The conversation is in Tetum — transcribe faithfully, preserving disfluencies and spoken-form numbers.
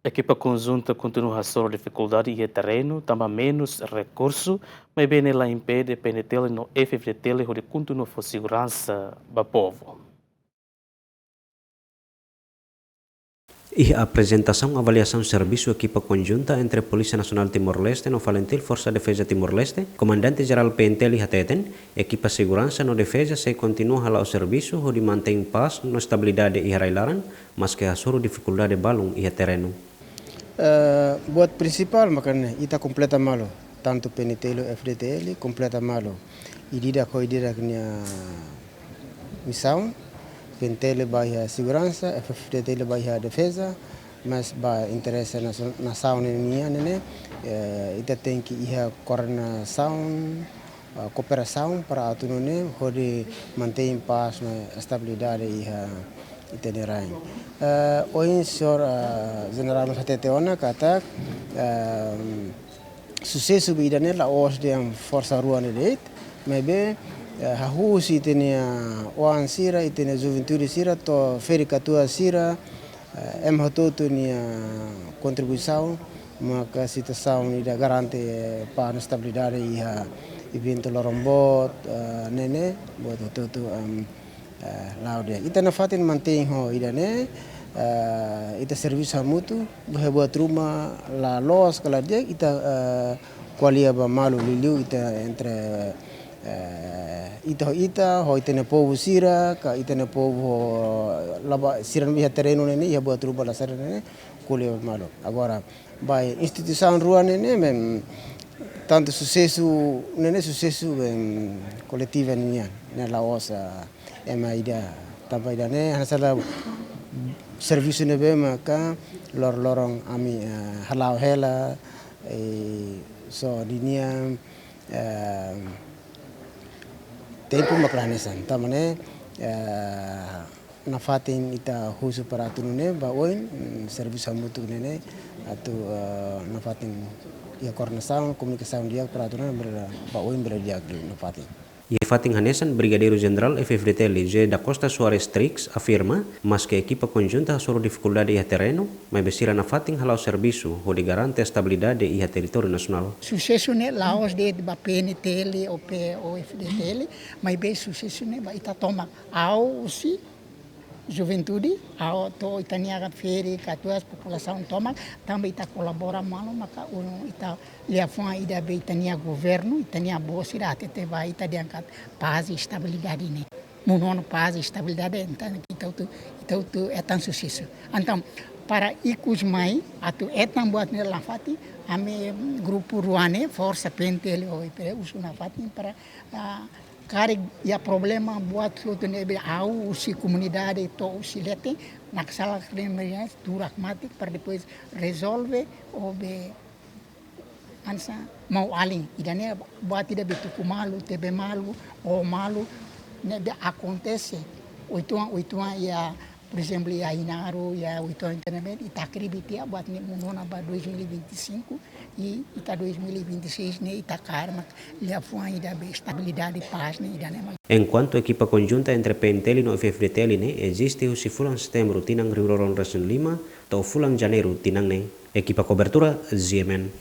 Ekipa konjunta kontinua hasoru difikuldade iha terrenu, tanba menus rekursu, maibé ne'e la impede P N T L no F F D T L hodi kontinua fó seguransa ba povu. Iha aprezentasaun avaliasaun servisu ekipa konjunta entre Polísia Nasionál Timor-Leste no FALINTIL Forsa Defeza Timor-Leste, Komandante Jerál P N T L hateten, ekipa seguransa no defeza sei kontinua hala'o servisu hodi mantein pás no estabilidade iha rai-laran, maske hasoru difikuldade balun iha terrenu. Eh, buat prinsipál maka ne'e, ita kompleta malu, tantu P N T L, F D T L, kompleta malu. Ida-idak ho ida-idak nia misaun, P N T L ba iha seguransa, F F D T L ba iha defeza, mas ba interese naso-, nasaun nian ne'e, eh, ita tenke iha koordenasaun, ah, kooperasaun para atu nune'e hodi mantein pás no estabilidade iha ita-nia rai. Eh, ohin señór, ah, Jenerál mós hatete ona katak, ehm, susesu ba ida-ne'e la'ós de'it forsa rua ne'e de'it, maibé, eh, hahú husi ita-nia oan sira, ita-nia juventude sira, to'o ferik-katuas sira, eh, ema hotu-hotu nia kontribuisaun, maka situasaun ida garante pás no estabilidade iha eventu loron boot, eh, ne'e ne'e, buat hotu-hotu, em, eh, la'o di'ak. Ita nafatin mantein ho ida-ne'e, eh, ita servisu hamutuk, buat ruma la loos ka la di'ak, ita, eh, ko'alia ba malu liuliu ita entre, eh, ita ho ita, ho ita-nia povu sira, ka ita-nia povu ho laba sira iha terrenu ne'e ne'e, iha buat ruma la sira ne'e ne'e, ko'alia ba malu. Agora, ba instituisaun rua ne'e ne'e, mem, tantu susesu ne'e ne'e, susesu, em, koletivu nian, ne'e la'ós, ah, ema ida, tanba ida-ne'e, hanesan servisu ne'ebé maka lor-loron ami, eh, hala'o hela, eh, só ninia, eh, tempu maka la hanesan. Tanba ne'e, eh, nafatin ita husu para atu nune'e, ba oin, mm, servisu hamutuk ne'e ne'e, atu, eh, nafatin iha koordenasaun, komunikasaun di'ak para atu nune'e, bele, ba oin bele di'ak liu nafatin. Iha fatin hanesan, Brigadeiru Jenerál F F D T L José da Costa Soares Trix afirma, maske ekipa konjunta hasoru difikuldade iha terrenu, maibé sira nafatin hala'o servisu hodi garante estabilidade iha territóriu nasionál. Susesu ne'e la'ós de'it ba P N T L ou P, ou F D T L, maibé susesu ne'e ba ita tomak, ha'u husi juventude, ha'u to'o ita-nia ferik-katuas, populasaun tomak, tanba ita kolabora malu maka unu ita liafuan ida be ita-nia governu, ita-nia bos sira hatete ba ita dehan katak pás i estabilidade ne'e. Mundu ona pás i estabilidade, entaun ita hotu, ita hotu hetan susesu. Entaun, para ikus mai, atu hetan buat ne'e nafatin, ami grupu rua ne'e, forsa P N T L ho F D T L husu nafatin para, ah, karik iha problema buat hotu ne'ebé ha'u husi komunidade to'o husi leten, naksalan kriminál, tuur hakmatek para depois rezolve, ou be hanesan mau alin. Ida-ne'e buat ida be tuku malu, tebe malu, oho malu, ne'ebé akontese. Oituan, oituan iha, por ezemplu, iha Ainaro, iha oituan internamente, ita hakribi tiha buat ne'e mundu ona ba dois mil e vinte e cinco, i ita dois mil e vinte e seis ne'e ita kaer mak liafuan ida be estabilidade, pás ne'e ida-ne'e mak. Enkuantu ekipa konjunta entre P N T L no F F D T L ne'e eziste husi fulan Setembru tinan rihun rua ruanulu-resin-lima to'o fulan Janeiru tinan ne'e. Ekipa kobertura, Z M N.